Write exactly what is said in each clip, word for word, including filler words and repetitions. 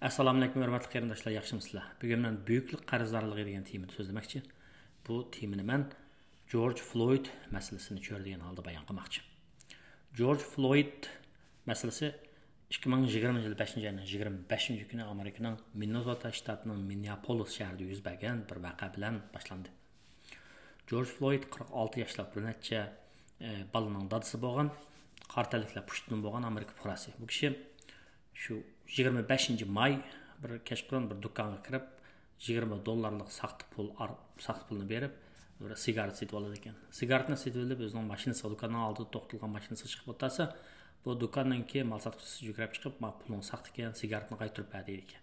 ئەسسالامۇئەلەيكۇم، ھۆرمەتلىك قېرىنداشلار، ياخشىمۇسىلەر؟ بۈگۈن مەن بۈيۈكلۈك قەرزدارلىقى دېگەن تېمىدا سۆزلىمەكچى. بۇ تېمىنى مەن جورج فلويد مەسىلىسىنى چۆرىدىگەن ھالدا بايان قىلماقچى. جورج فلويد مەسىلىسى ئىككى مىڭ يىگىرمىنچى يىل بەشىنچى ئاينىڭ يىگىرمە بەشىنچى كۈنى ئامېرىكىنىڭ مىننېسوتا شتاتىنىڭ مىننېئاپولىس شەھىرىدە يۈز بەرگەن بىر ۋەقە بىلەن باشلاندى. جورج فلويد قىرىق ئالتە ياشلىق بىر نەچچە، ئە، بالىنىڭ دادىسى بولغان، قارا تەنلىكلەر پۇشتىدىن بولغان ئامېرىكا پۇقراسى. بۇ كىشى شۇ يىگىرمە بەشىنچى ماي بىر كەچقۇرۇن بىر دۇكانغا كىرىپ، يىگىرمە دوللارلىق ساختا پۇل ئار-، ساختا پۇلنى بېرىپ، بىر سىگارېت سېتىپ ئالىدىكەن. سىگارېتنى سېتىۋېلىپ، ئۆزىنىڭ ماشىنىسىغا، دۇكاننىڭ ئالدىدا توختىلىدىغان ماشىنىسىغا چىقىپ ئولتۇرسا، بۇ دۇكاننىڭكى مال ساتقۇچىسى جۈگرەپ چىقىپ، ما پۇلۇڭ ساختا ئىكەن، سىگارېتنى قايتۇرۇپ بەر دەيدىكەن.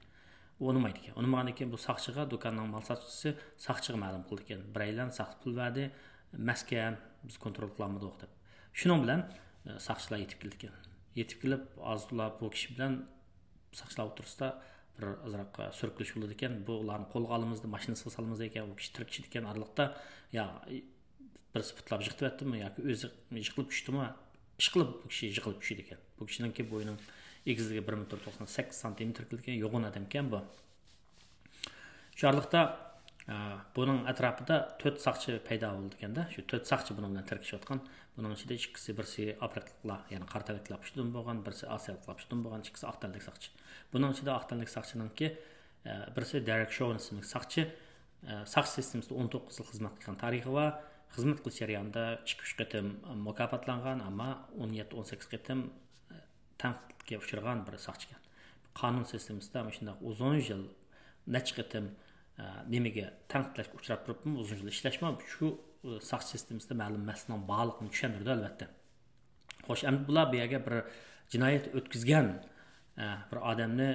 ئۇ ئۇنىمايدىكەن. ئۇنىمىغاندىن كېيىن بۇ ساقچىغا، دۇكاننىڭ مال ساتقۇچىسى ساقچىغا مەلۇم قىلىدىكەن، بىرەيلەن ساختا پۇل بەردى، مەسكەن، بىز كونترول قىلالمىدۇق دەپ. شۇنىڭ بىلەن، ئە، ساقچىلار يېتىپ كېلىدىكەن. يېتىپ كېلىپ، ئازدىلا بۇ كىشى بىلەن ساقچىلار ئوتتۇرىسىدا بىر ئازراق سۈركىلىش بولىدىكەن. بۇ ئۇلارنى قولغا ئالىمىز، ماشىنىسىغا سالىمىز دېگەن، ئۇ كىشى تىركىشىدىكەن ئارىلىقتا. يا، بىرسى پۇتلاپ يىقىتىۋەتتىمۇ ياكى ئۆزى يىقىلىپ چۈشتىمۇ، ئىشقىلىپ بۇ كىشى يىقىلىپ چۈشىدىكەن. بۇ كىشىنىڭكى بويىنىڭ ئېگىزلىكى بىر مېتىر توقسان سەككىز سانتىمېتىر كېلىدىكەن، يوغان ئادەمكەن بۇ. شۇ ئارىلىقتا، ئە، بۇنىڭ ئەتراپىدا تۆت ساقچى پەيدا بولىدىكەن-دە. شۇ تۆت ساقچى بۇنىڭ بىلەن تىركىشىۋاتقان. بۇنىڭ ئىچىدە ئىككىسى، بىرسى ئافرىقىلىقلار، يەنى قارا تەنلىكلەر پۇشتىدىن بولغان، بىرسى ئاسىيالىقلار پۇشتىدىن بولغان، ئىككىسى ئاق تەنلىك ساقچى. بۇنىڭ ئىچىدە ئاق تەنلىك ساقچىنىڭكى، ئە، بىرسى دېرېك شوۋېن ئىسىملىك ساقچى. ئە، ساقچى سىستېمىسىدا ئون توققۇز يىل خىزمەت قىلغان تارىخى بار. خىزمەت قىلىش جەريانىدا ئىككى، ئۈچ قېتىم مۇكاپاتلانغان، ئەمما ئون يەتتە، ئون سەككىز قېتىم، ئە، تەنقىدكە ئۇچرىغان بىر ساقچىكەن. قانۇن سىستېمىسىدا مۇشۇنداق ئۇزۇن يىل نەچچە قېتىم، ئە، نېمىگە، تەنقىدلەشكە ئۇچراپ تۇرۇپمۇ، ئۇزۇن يىل ئىشلەشمۇ شۇ، ئە، ساقچى سىستېمىسىدا مەلۇم مەسىلىنىڭ بارلىقىنى چۈشەندۈرىدۇ، ئەلۋەتتە. خوش، ئەمدى بۇلار بۇ يەرگە بىر جىنايەت ئۆتكۈزگەن، ئە، بىر ئادەمنى،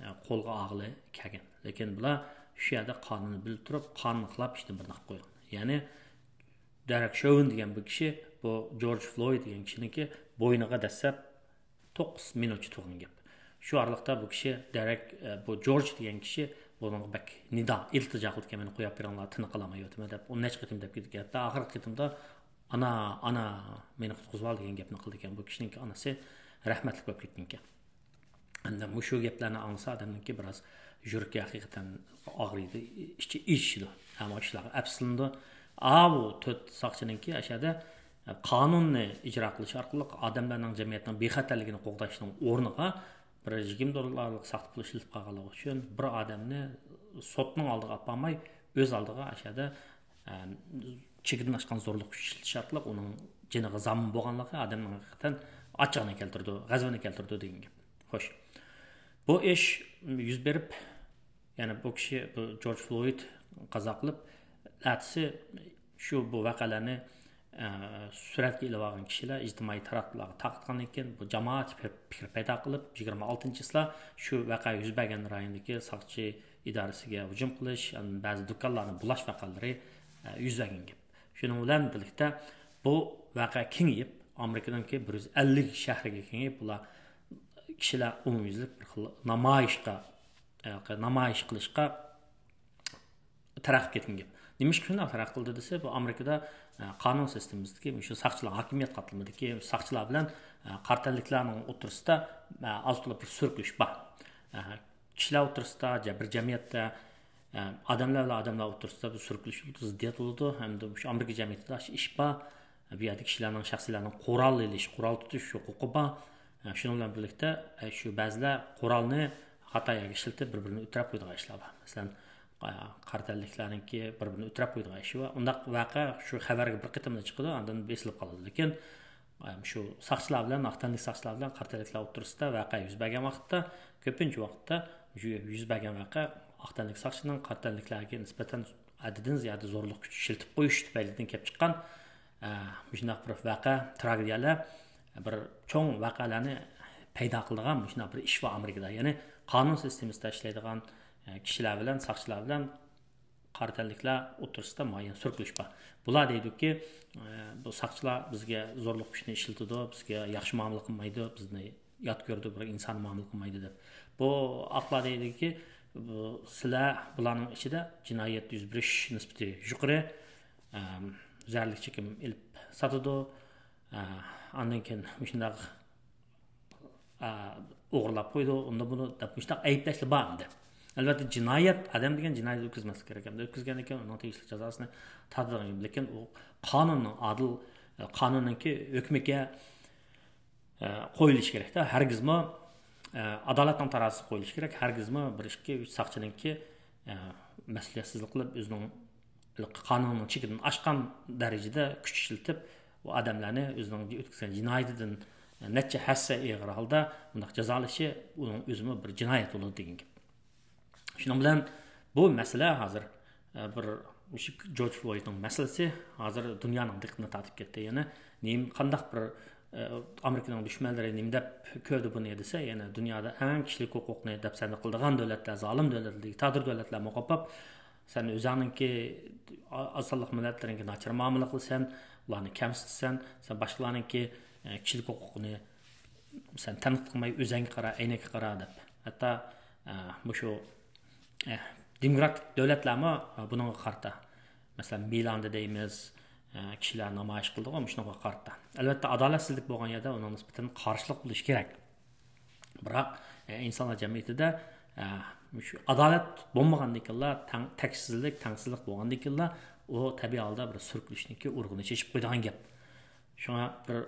ئە، قولغا ئالغىلى كەلگەن. لېكىن بۇلار شۇ يەردە قانۇننى بىلىپ تۇرۇپ، قانۇنغا خىلاپ ئىشنى بىر قىلىپ قويغان. يەنى دېرېك شوۋېن دېگەن بۇ كىشى، بۇ جورج فلويد دېگەن كىشىنىڭكى بوينىغا دەسسەپ توققۇز مىنۇتچە تۇرغان گەپ. شۇ ئارىلىقتا بۇ كىشى دېرېك، ئە، بۇ جورج دېگەن كىشى بۇنىڭغا بەك نىدا، ئىلتىجا قىلىدىكەن، مېنى قويۇپ بېرىڭلار، تىنىق ئالالماي ياتىمەن دەپ، ئون نەچچە قېتىم دەپ كېتىدىكەن. ھەتتا ئاخىرقى قېتىمدا، ئانا، ئانا، مېنى قۇتقۇزۇۋال دېگەن گەپنى قىلىدىكەن. بۇ كىشىنىڭكى ئانىسى رەھمەتلىك بولۇپ كەتكەنىكەن. ئەمدى مۇشۇ گەپلەرنى ئاڭلىسا ئادەمنىڭكى بىراز يۈرىكى ھەقىقەتەن ئاغرىيدۇ، ئىچى ئېچىشىدۇ. ئەمما ئىشلارغا ئەپسۇسلىنىدۇ. ئاۋۇ تۆت ساقچىنىڭكى ئاشۇ يەردە قانۇننى ئىجرا قىلىش ئارقىلىق ئادەملەرنىڭ، جەمئىيەتنىڭ بىخەتەرلىكىنى قوغداشنىڭ ئورنىغا بىر يىگىرمە دوللارلىق ساختا پۇل ئىشلىتىپ قالغانلىقى ئۈچۈن بىر ئادەمنى سوتنىڭ ئالدىغا ئاپارماي، ئۆز ئالدىغا ئاشۇ يەردە، ئە، چېكىدىن ئاشقان زورلۇق كۈچ ئىشلىتىش ئارقىلىق ئۇنىڭ جېنىغا زامىن بولغانلىقى ئادەمنىڭ ھەقىقەتەن ئاچچىقىنى كەلتۈرىدۇ، غەزىپىنى كەلتۈرىدۇ دېگەن گەپ. خوش. بۇ ئىش يۈز بېرىپ، يەنى بۇ كىشى، بۇ جورج فلويد قازا قىلىپ، ئەتىسى شۇ بۇ ۋەقەلەرنى، ئە، سۈرەتكە ئېلىپ ئالغان كىشىلەر ئىجتىمائىي تاراتقۇلارغا تارقاتقاندىن كېيىن، بۇ جامائەت پىكىر، پىكىر پەيدا قىلىپ، يىگىرمە ئالتىنچى چىسلا شۇ ۋەقە يۈز بەرگەن رايوندىكى ساقچى ئىدارىسىگە ھۇجۇم قىلىش، بەزى دۇكانلارنى بۇلاش ۋەقەلىرى، ئە، يۈز بەرگەن گەپ. شۇنىڭ بىلەن بىرلىكتە بۇ ۋەقە كېڭىيىپ، ئامېرىكىنىڭكى بىر يۈز ئەللىك شەھىرىگە كېڭىيىپ، بۇلار كىشىلەر ئومۇميۈزلۈك بىر خىل نامايىشقا، ئە، نامايىش قىلىشقا تەرەققىي كەتكەن گەپ. نېمىشقا شۇنداق تەرەققىي قىلدى دېسە، بۇ ئامېرىكىدا، ئە، قانۇن سىستېمىسىدىكى مۇشۇ ساقچىلار، ھاكىمىيەت قاتلىمىدىكى ساقچىلار بىلەن، ئە، قارا تەنلىكلەرنىڭ ئوتتۇرىسىدا، ئە، ئاز تولا بىر سۈركىلىش بار. ئە، كىشىلەر ئوتتۇرىسىدا، جە-، بىر جەمئىيەتتە، ئە، ئادەملەر بىلەن ئادەملەر ئوتتۇرىسىدا بىر سۈركىلىش بولىدۇ، زىددىيەت بولىدۇ. ھەمدە مۇشۇ ئامېرىكا جەمئىيىتىدە شۇ ئىش بار. بۇ يەردە كىشىلەرنىڭ، شەخسلەرنىڭ قورال ئېلىش، قورال تۇتۇش ھوقۇقى بار. ئە، شۇنىڭ بىلەن بىرلىكتە، ئە، شۇ بەزىلەر قورالنى خاتا يەرگە ئىشلىتىپ، بىر-بىرىنى ئۆلتۈرۈپ قويىدىغان ئىشلار بار. مەسىلەن، ئە، قارا تەنلىكلەرنىڭكى بىر-بىرىنى ئۆلتۈرۈپ قويىدىغان ئىشى بار. ئۇنداق ۋەقە شۇ خەۋەرگە بىر قېتىملا چىقىدۇ، ئاندىن بېسىلىپ قالىدۇ. لېكىن، ئە، شۇ ساقچىلار بىلەن، ئاق تەنلىك ساقچىلار بىلەن قارا تەنلىكلەر ئوتتۇرىسىدا ۋەقە يۈز بەرگەن ۋاقىتتا، كۆپىنچە ۋاقىتتا يۈ-، يۈز بەرگەن ۋەقە ئاق تەنلىك ساقچىنىڭ قارا تەنلىكلەرگە نىسبەتەن ھەددىدىن زىيادە زورلۇق كۈچ ئىشلىتىپ قويۇش تۈپەيلىدىن كېلىپ چىققان، ئە، مۇشۇنداق بىر ۋەقە، تراگېدىيەلەر، بىر چوڭ ۋەقەلەرنى پەيدا قىلىدىغان مۇشۇنداق بىر ئىش بار ئامېرىكىدا. يەنى قانۇن سىستېمىسىدا ئىشلەيدىغان، ئە، كىشىلەر بىلەن، ساقچىلار بىلەن قارا تەنلىكلەر ئوتتۇرىسىدا مۇئەييەن سۈركىلىش بار. بۇلار دەيدۇكى، ئە، بۇ ساقچىلار بىزگە زورلۇق كۈچنى ئىشلىتىدۇ، بىزگە ياخشى مۇئامىلە قىلمايدۇ، بىزنى يات كۆرىدۇ، بىر ئىنسانىي مۇئامىلە قىلمايدۇ دەپ. بۇ ئاقلار دەيدۇكى، بۇ سىلەر بۇلارنىڭ ئىچىدە جىنايەت يۈز بېرىش نىسبىتى يۇقىرى، ئەم، زەھەرلىك چېكىم ئېلىپ ساتىدۇ. ئە، ئاندىن كېيىن مۇشۇنداق، ئە، ئوغرىلاپ قويدى، ئۇندا بۇنى دەپ مۇشۇنداق ئەيىبلەشلەر بار ئەمدى. ئەلۋەتتە، جىنايەت، ئادەم دېگەن جىنايەت ئۆتكۈزمەسلىك كېرەك. ئەمدى ئۆتكۈزگەندىن كېيىن ئۇنىڭ تېگىشلىك جازاسىنى تارتىدىغان گەپ. لېكىن ئۇ قانۇننىڭ ئادىل، قانۇننىڭكى ھۆكمىگە، ئە، قويۇلۇشى كېرەكتە. ھەرگىزمۇ، ئە، ئادالەتنىڭ تارازىسىغا قويۇلۇشى كېرەك. ھەرگىزمۇ بىر ئىككى ئۈچ ساقچىنىڭكى، ئە، مەسئۇلىيەتسىزلىك قىلىپ، ئۆزىنىڭ قانۇننىڭ چېكىدىن ئاشقان دەرىجىدە كۈچ ئىشلىتىپ، ئۇ ئادەملەرنى ئۆزىنىڭ ئۆتكۈزگەن جىنايىتىدىن نەچچە ھەسسە ئېغىر ھالدا بۇنداق جازالىشى ئۇنىڭ ئۆزىمۇ بىر جىنايەت بولىدۇ دېگەن گەپ. شۇنىڭ بىلەن بۇ مەسىلە ھازىر، ئە، بىر مۇشۇ جورج فلويدنىڭ مەسىلىسى ھازىر دۇنيانىڭ دىققىتىنى تارتىپ كەتتى. يەنە نېمە، قانداق بىر، ئە، ئامېرىكىنىڭ دۈشمەنلىرى نېمە دەپ كۆردى بۇنى دېسە، يەنە دۇنيادا ئەڭ كىشىلىك ھوقۇقنى دەپسەندە قىلىدىغان دۆلەتلەر، زالىم دۆلەتلەر، دىكتاتور دۆلەتلەرمۇ قوپاپ، سەن ئۆزۈڭنىڭكى ئا-، ئاز سانلىق مىللەتلىرىڭگە ناچار مۇئامىلە قىلىسەن، ئۇلارنى كەمسىتىسەن، سەن باشقىلارنىڭكى، ئە، كىشىلىك ھوقۇقىنى سەن تەنقىد قىلماي، ئۆزۈڭگە قارا، ئەينەككە قارا دەپ. ھەتتا، ئە، مۇشۇ، ئە، دېموكراتىك دۆلەتلەرمۇ، ئە، بۇنىڭغا قارىتا. مەسىلەن، مىلاندا دەيمىز، ئە، كىشىلەر نامايىش قىلىدىغۇ، مۇشۇنىڭغا قارىتا. ئەلۋەتتە، ئادالەتسىزلىك بولغان يەردە ئۇنىڭ نىسبەتەن قارشىلىق بولۇشى كېرەك. بىراق، ئە، ئىنسانلار جەمئىيىتىدە، ئە، مۇشۇ ئادالەت بولمىغاندىن كېيىنلا، تەڭ-، تەكشىسىزلىك، تەڭسىزلىك بولغاندىن كېيىنلا، ئۇ تەبىئىي ھالدا بىر سۈركىلىشنىڭكى ئۇرۇقىنى چېچىپ قويىدىغان گەپ. شۇڭا بىر،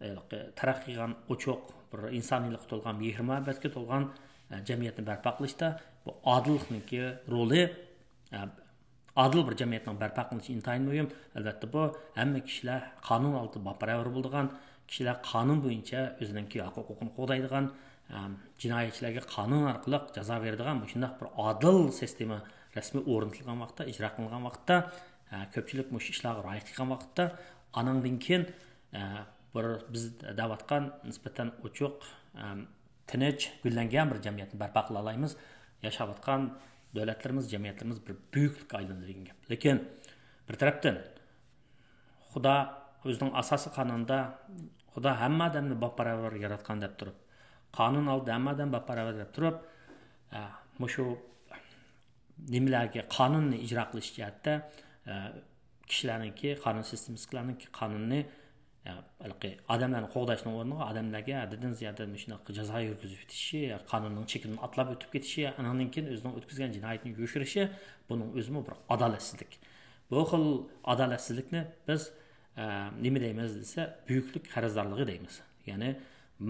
ھېلىقى تەرەققىي قىلغان ئوچۇق، بىر ئىنسانىيلىققا تولغان، مېھىر-مۇھەببەتكە تولغان، ئە، جەمئىيەتنى بەرپا قىلىشتا بۇ ئادىللىقنىڭكى رولى، ئە، ئادىل بىر جەمئىيەتنىڭ بەرپا قىلىنىشى ئىنتايىن مۇھىم. ئەلۋەتتە، بۇ ھەممە كىشىلەر قانۇن ئالدىدا باپباراۋەر بولىدىغان، كىشىلەر قانۇن بويىچە ئۆزىنىڭكى ھەق-ھوقۇقىنى قوغدايدىغان، ئەم، جىنايەتچىلەرگە قانۇن ئارقىلىق جازا بېرىدىغان مۇشۇنداق بىر ئادىل سىستېما رەسمىي ئورنىتىلغان ۋاقىتتا، ئىجرا قىلىنغان ۋاقىتتا، ئە، كۆپچىلىك مۇشۇ ئىشلارغا رىئايە قىلغان ۋاقىتتا، ئانىڭدىن كېيىن، ئە، بىر بىز دەۋاتقان نىسبەتەن ئوچۇق، ئەم، تىنچ، گۈللەنگەن بىر جەمئىيەتنى بەرپا قىلالايمىز. ياشاۋاتقان دۆلەتلىرىمىز، جەمئىيەتلىرىمىز بىر بۈيۈكلۈككە ئايلىنىدۇ دېگەن گەپ. لېكىن بىر تەرەپتىن خۇدا ئۆزىنىڭ ئاساسىي قانۇنىدا خۇدا ھەممە ئادەمنى باپباراۋەر ياراتقان دەپ تۇرۇپ، قانۇن ئالدىدا ھەممە ئادەم باپباراۋەر دەپ تۇرۇپ، ئە، مۇشۇ نېمىلەرگە قانۇننى ئىجرا قىلىش جەھەتتە، ئە، كىشىلەرنىڭكى، قانۇن سىستېمىسىدىكىلەرنىڭكى قانۇننى، ئە، ھېلىقى ئادەملەرنى قوغداشنىڭ ئورنىغا ئادەملەرگە ھەددىدىن زىيادە مۇشۇنداق جازا يۈرگۈزۈپ ئۆتۈشى، قانۇننىڭ چېكىدىن ئاتلاپ ئۆتۈپ كېتىشى، ئانىڭدىن كېيىن ئۆزىنىڭ ئۆتكۈزگەن جىنايىتىنى يوشۇرۇشى، بۇنىڭ ئۆزىمۇ بىر ئادالەتسىزلىك. بۇ خىل ئادالەتسىزلىكنى بىز، ئە، نېمە دەيمىز دېسە، بۈيۈكلۈك قەرزدارلىقى دەيمىز. يەنى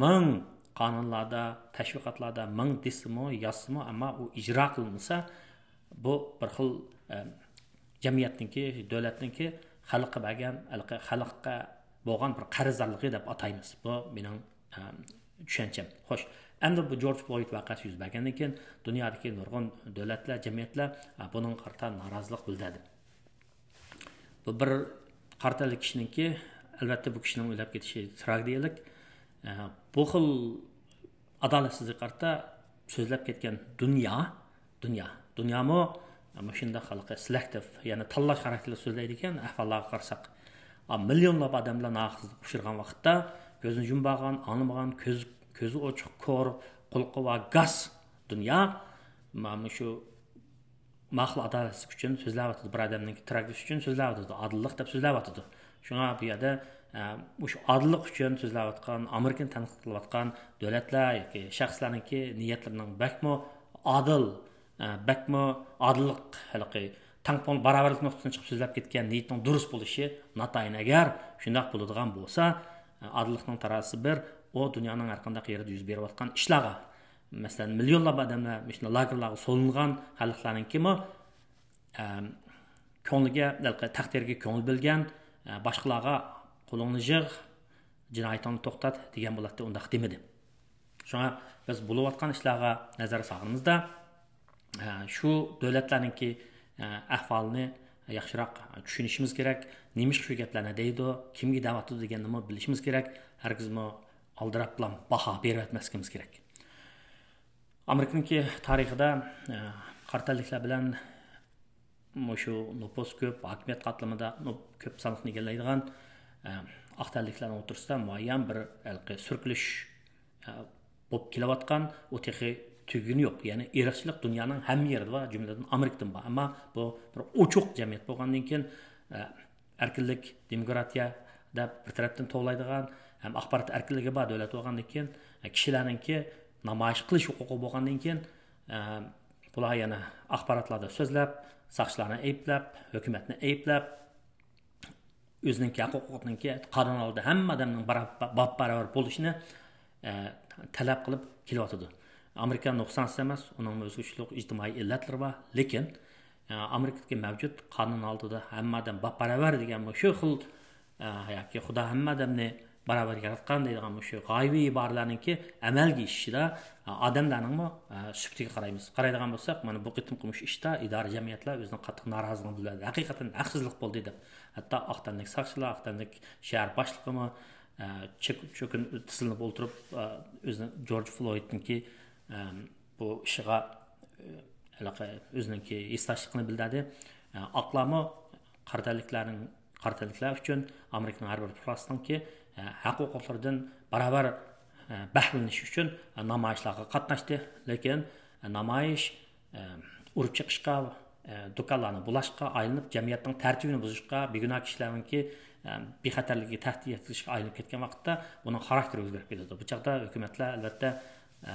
مىڭ قانۇنلاردا، تەشۋىقاتلاردا مىڭ دېسىمۇ، يازسىمۇ، ئەمما ئۇ ئىجرا قىلمىسا، بۇ بىر خىل، ئە، جەمئىيەتنىڭكى، دۆلەتنىڭكى خەلققە بەرگەن، خەلققە بولغان بىر قەرزدارلىقى دەپ ئاتايمىز. بۇ مېنىڭ، ئە، چۈشەنچەم. خوش، ئەمدى بۇ جورج فلويد ۋەقەسى يۈز بەرگەندىن كېيىن دۇنيادىكى نۇرغۇن دۆلەتلەر، جەمئىيەتلەر، ئە، بۇنىڭغا قارىتا نارازىلىق بىلدۈردى. بۇ بىر قارا تەنلىك كىشىنىڭكى، ئەلۋەتتە، بۇ كىشىنىڭ ئۆلۈپ كېتىشى تراگېدىيەلىك. ئە، بۇ خىل ئادالەتسىزلىككە قارىتا سۆزلەپ كەتكەن دۇنيا، دۇنيا، دۇنيامۇ مۇشۇنداق ھېلىقى سېلېكتىپ، يەنى تاللاش خاراكتېرلىك سۆزلەيدىكەن. ئەھۋاللارغا قارىساق، ئا، مىليونلاپ ئادەملەر ناھەقسىزلىككە ئۇچرىغان ۋاقىتتا، كۆزىنى يۇمۇۋالغان، ئاڭلىمىغان، كۆز، كۆزى ئوچۇق، كور، قۇلىقى بار، گاس دۇنيا، مانا مۇشۇ ماقۇل ئادالەتسىزلىك ئۈچۈن سۆزلەۋاتىدۇ، بىر ئادەمنىڭ تراگېدىيىسى ئۈچۈن سۆزلەۋاتىدۇ، ئادىللىق دەپ سۆزلەۋاتىدۇ. شۇڭا بۇ يەردە، ئە، مۇشۇ ئادىللىق ئۈچۈن سۆزلەۋاتقان، ئامېرىكىنى تەنقىد قىلىۋاتقان دۆلەتلەر ياكى شەخسلەرنىڭكى نىيەتلىرىنىڭ بەكمۇ ئادىل، ئە، بەكمۇ ئادىللىق، ھېلىقى تەڭپۇڭ، باراۋەرلىك نۇقتىسىدىن چىقىپ سۆزلەپ كەتكەن نىيىتىنىڭ دۇرۇس بولۇشى ناتايىن. ئەگەر شۇنداق بولىدىغان بولسا، ئە، ئادىللىقنىڭ تارازىسى بىر، ئۇ دۇنيانىڭ ھەر قانداق يېرىدە يۈز بېرىۋاتقان ئىشلارغا، مەسىلەن، مىليونلاپ ئادەملەر مۇشۇنداق لاگېرلارغا سولىنغان خەلقلەرنىڭكىمۇ، ئەم، كۆڭلىگە، تەقدىرىگە كۆڭۈل بۆلگەن، ئە، باشقىلارغا «قولۇڭنى يىغ، جىنايىتىڭنى توختات» دېگەن بولاتتى، ئۇنداق دېمىدى. شۇڭا بىز بولۇۋاتقان ئىشلارغا نەزەر سالغىنىمىزدا، ئە، شۇ دۆلەتلەرنىڭكى، ئە، ئەھۋالىنى ياخشىراق چۈشىنىشىمىز كېرەك. نېمىشقا شۇ گەپلەرنى دەيدۇ، كىمگە دەۋاتىدۇ دېگەننىمۇ بىلىشىمىز كېرەك. ھەرگىزمۇ ئالدىراپلا باھا بېرىۋەتمەسلىكىمىز كېرەك. ئامېرىكىنىڭكى تارىخىدا، ئە، قارا تەنلىكلەر بىلەن مۇشۇ نوپۇس كۆپ، ھاكىمىيەت قاتلىمىدا نوپ-، كۆپ سانلىقنى ئىگىلەيدىغان، ئە، ئاق تەنلىكلەرنىڭ ئوتتۇرىسىدا مۇئەييەن بىر ھېلىقى سۈركىلىش، ئە، بولۇپ كېلىۋاتقان، ئۇ تېخى تۈگىگىنى يوق. يەنى ئىرقچىلىق دۇنيانىڭ ھەممە يېرىدە بار، جۈملىدىن ئامېرىكىدىمۇ بار. ئەمما بۇ بىر ئوچۇق جەمئىيەت بولغاندىن كېيىن، ئە، ئەركىنلىك، دېموكراتىيە دەپ بىر تەرەپتىن توۋلايدىغان ھەم ئاخبارات ئەركىنلىكى بار دۆلەت بولغاندىن كېيىن، كىشىلەرنىڭكى نامايىش قىلىش ھوقۇقى بولغاندىن كېيىن، ئە، بۇلار يەنە ئاخباراتلاردا سۆزلەپ، ساقچىلارنى ئەيىبلەپ، ھۆكۈمەتنى ئەيىبلەپ، ئۆزىنىڭكى ھەق ھوقۇقىنىڭكى قانۇن ئالدىدا ھەممە ئادەمنىڭ باراپ-، باپ باراۋەر بولۇشىنى، ئە، تەلەپ قىلىپ كېلىۋاتىدۇ. ئامېرىكا نۇقسانسىز ئەمەس، ئۇنىڭ ئۆزگىچىلىك ئىجتىمائىي ئىللەتلىرى بار. لېكىن، ئە، ئامېرىكىدىكى مەۋجۇت قانۇن ئالدىدا ھەممە ئادەم باپ باراۋەر دېگەن مۇشۇ خىل، ئە، ياكى خۇدا ھەممە ئادەمنى باراۋەر ياراتقان دەيدىغان مۇشۇ غايىۋى ئىبارىلەرنىڭكى ئەمەلگە ئېشىشىدا، ئە، ئادەملەرنىڭمۇ، ئە، سۈپىتىگە قارايمىز. قارايدىغان بولساق، مانا بۇ قېتىمقى مۇشۇ ئىشتا ئىدارە جەمئىيەتلەر ئۆزىنىڭ قاتتىق نارازىلىقىنى بىلدۈردى. ھەقىقەتەن ھەقسىزلىق بولدى دەپ. ھەتتا ئاق تەنلىك ساقچىلار، ئاق تەنلىك شەھەر باشلىقىمۇ، ئە، چۆك-، چۆكۈن تىزلىنىپ ئولتۇرۇپ، ئە، ئۆزىنىڭ جورج فلويدنىڭكى، ئە، بۇ ئىشىغا، ئە، ھېلىقى ئۆزىنىڭكى ھېسداشلىقىنى بىلدۈردى. ئە، ئاقلارمۇ قارا تەنلىكلەرنىڭ، قارا تەنلىكلەر ئۈچۈن ئامېرىكىنىڭ ھەر بىر پۇقراسىنىڭكى، ئە، ھەق ھوقۇقلىرىدىن باراۋەر، ئە، بەھرىلىنىش ئۈچۈن، ئە، نامايىشلارغا قاتناشتى. لېكىن، ئە، نامايىش، ئە، ئۇرۇپ چېقىشقا، ئە، دۇكانلارنى بۇلاشقا ئايلىنىپ، جەمئىيەتنىڭ تەرتىپىنى بۇزۇشقا، بىگۇناھ كىشىلەرنىڭكى، ئە، بىخەتەرلىكىگە تەھدىت يەتكۈزۈشكە ئايلىنىپ كەتكەن ۋاقىتتا، بۇنىڭ خاراكتېرى ئۆزگىرىپ كېتىدۇ. بۇ چاغدا ھۆكۈمەتلەر، ئەلۋەتتە، ئە،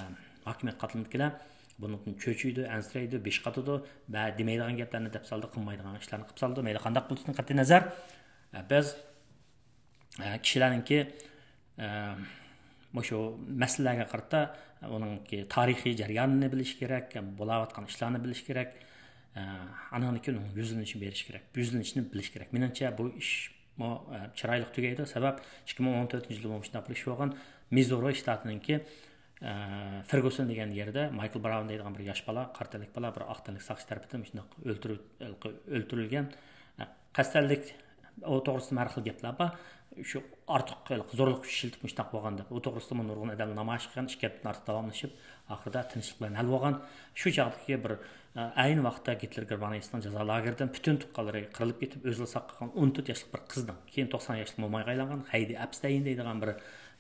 ھاكىمىيەت قاتلىمىدىكىلەر بۇنىڭدىن چۆچۈيدۇ، ئەنسىرەيدۇ، بېشى قاتىدۇ ۋە دېمەيدىغان گەپلەرنى دەپ سالىدۇ، قىلمايدىغان ئىشلارنى قىلىپ سالىدۇ. مەيلى قانداق بولسۇن، قەتئىينەزەر، ئە، بىز، ئە، كىشىلەرنىڭكى، ئە، مۇشۇ مەسىلىلەرگە قارىتا ئۇنىڭكى تارىخىي جەريانىنى بىلىش كېرەك، بولاۋاتقان ئىشلارنى بىلىش كېرەك، ئە، ئانىڭدىن كېيىن ئۇنىڭ يۈزلىنىشىنى بېرىش كېرەك، يۈزلىنىشىنى بىلىش كېرەك. مېنىڭچە، بۇ ئىشمۇ، ئە، چىرايلىق تۈگەيدۇ. سەۋەب، ئىككى مىڭ ئون تۆتىنچى يىلى مۇشۇنداق بىر ئىش بولغان. مىززۇرى شتاتىنىڭكى، ئە، فېرگۇسون دېگەن يېرىدە مايكل براۋن دەيدىغان بىر ياش بالا، قارا تەنلىك بالا، بىر ئاق تەنلىك ساقچى تەرىپىدىن مۇشۇنداق ئۆلتۈرۈل-، ئۆلتۈرۈلگەن. ئە، قەستەنلىك، ئۇ توغرىسىدا ھەر خىل گەپلەر بار. شۇ ئارتۇق زورلۇق كۈچ ئىشلىتىپ مۇشۇنداق بولغان دەپ. ئۇ توغرىسىدىمۇ نۇرغۇن ئادەم نامايىش قىلغان، ئىككى ھەپتىدىن ئارتۇق داۋاملىشىپ، ئاخىرىدا تىنچلىق بىلەن ھەل بولغان. شۇ چاغدىكى بىر، ئە، ئەينى ۋاقىتتا گىتلېر گېرمانىيىسىنىڭ جازا لاگېرىدىن پۈتۈن تۇغقانلىرى قىرىلىپ كېتىپ، ئۆزىلا ساقلىغان ئون تۆت ياشلىق بىر قىزنىڭ، كېيىن توقسان ياشلىق مومايغا ئايلانغان خەيدى ئەپستەين دەيدىغان بىر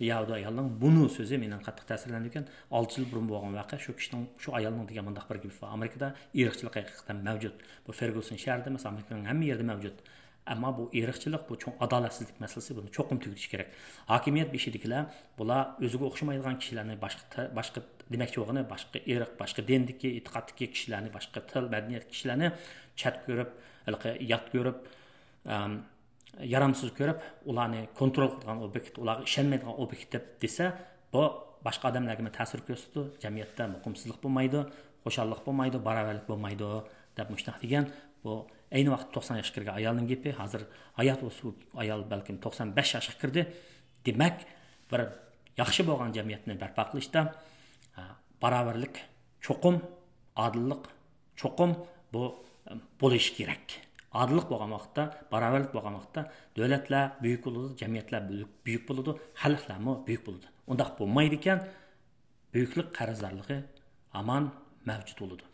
يەھۇدىي ئايالنىڭ بۇنىڭ سۆزى مېنى قاتتىق تەسىرلەندۈرگەن. ئالتە يىل بۇرۇن بولغان ۋەقە، شۇ كىشىنىڭ، شۇ ئايالنىڭ دېگەن مۇنداق بىر گېپى بار. ئامېرىكىدا ئىرقچىلىق ھەقىقەتەن مەۋجۇت. بۇ فېرگۇسون شەھىرىدە ئەمەس، ئامېرىكىنىڭ ھەممە يېرىدە مەۋجۇت. ئەمما بۇ ئىرقچىلىق، بۇ چوڭ ئادالەتسىزلىك مەسىلىسى، بۇنى چوقۇم تۈگىتىش كېرەك. ھاكىمىيەت بېشىدىكىلەر، بۇلار ئۆزىگە ئوخشىمايدىغان كىشىلەرنى باشقا تە-، باشقا دېمەكچى بولغىنى، باشقا ئىرق، باشقا دىندىكى، ئېتىقادتىكى كىشىلەرنى، باشقا تىل، مەدەنىيەتتىكى كىشىلەرنى چەت كۆرۈپ، ھېلىقى يات كۆرۈپ، ئەم، يارامسىز كۆرۈپ، ئۇلارنى كونترول قىلىدىغان ئوبيېكت، ئۇلارغا ئىشەنمەيدىغان ئوبيېكت دەپ دېسە، بۇ باشقا ئادەملەرگىمۇ تەسىر كۆرسىتىدۇ، جەمئىيەتتە مۇقىمسىزلىق بولمايدۇ، خۇشاللىق بولمايدۇ، باراۋەرلىك بولمايدۇ، دەپ مۇشۇنداق دېگەن. بۇ ئەينى ۋاقىتتا توقسان ياشقا كىرگەن ئايالنىڭ گېپى، ھازىر ھايات بولسا، ئايال بەلكىم توقسان بەش ياشقا كىردى. دېمەك، بىر ياخشى بولغان جەمئىيەتنى بەرپا قىلىشتا، ئە، باراۋەرلىك چوقۇم، ئادىللىق چوقۇم بۇ، ئە، بولۇشى كېرەك. ئادىللىق بولغان ۋاقىتتا، باراۋەرلىك بولغان ۋاقىتتا دۆلەتلەر بۈيۈك بولىدۇ، جەمئىيەتلەر بۈيۈك، بۈيۈك بولىدۇ، خەلقلەرمۇ بۈيۈك بولىدۇ. ئۇنداق بولمايدىكەن، بۈيۈكلۈك قەرزدارلىقى ھامان مەۋجۇت بولىدۇ.